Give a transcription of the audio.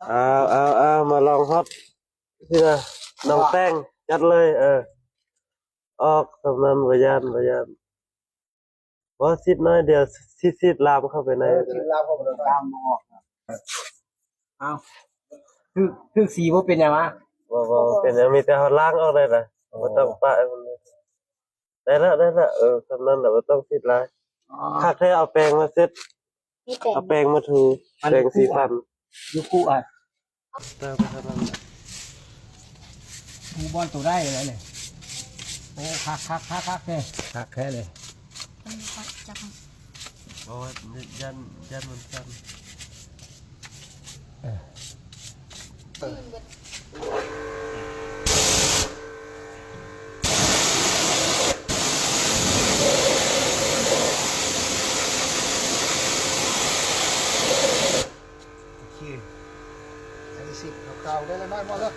ເອົາ ເອົາ ເອົາ ມາລອງຮອດ ທີ່ວ່າ ນ້ອງແປ້ງ ຈັດເລີຍ ເອີ ອອກ ສ່ຳນັ້ນ ບໍ່ຢ້ານ ບໍ່ຢ້ານ ບໍ່ ຊິດໜ້ອຍດຽວ ຊິ ຊິດລາມເຂົ້າໄປໃນ ເອີ ຊິດລາມເຂົ້າໄປ ລາມບໍ່ອອກ ເອົາ ຖືກ ຖືກສີບໍ່ເປັນຫຍັງຫວາ? ບໍ່ ບໍ່ເປັນຫຍັງ ມີແຕ່ເຮົາລ້າງອອກໄດ້ລະ ບໍ່ຕ້ອງປະໃຫ້ມັນ ໄດ້ລະ ໄດ້ລະ ເອີ ສ່ຳນັ້ນລະ ບໍ່ຕ້ອງສີດຫຼາຍ ຄັກແທ້ ເອົາແປ້ງມາເຊັດ ມີແປ້ງ ເອົາແປ້ງມາຖູ ແປງສີຟັນ ຢູ່ຄູ່ ອ່ະ ເຕີມໄປເທົ່ານັ້ນລະ ຜູ້ບ່ອນໂຕໄດ້ແລ້ວນີ້ ໂອ້ ຄັກ ຄັກ ຄັກ ຄັກແທ້ ຄັກແທ້ເລີຍ ໂອ້ຍ ຢ້ານ ຢ້ານມັນສັ່ນ ເອີ. ໂອເຄ ອັນນີ້ສິບ ເອົາເກົ່າໄດ້ແລ້ວ ນ້ອຍໝົດແລ້ວ.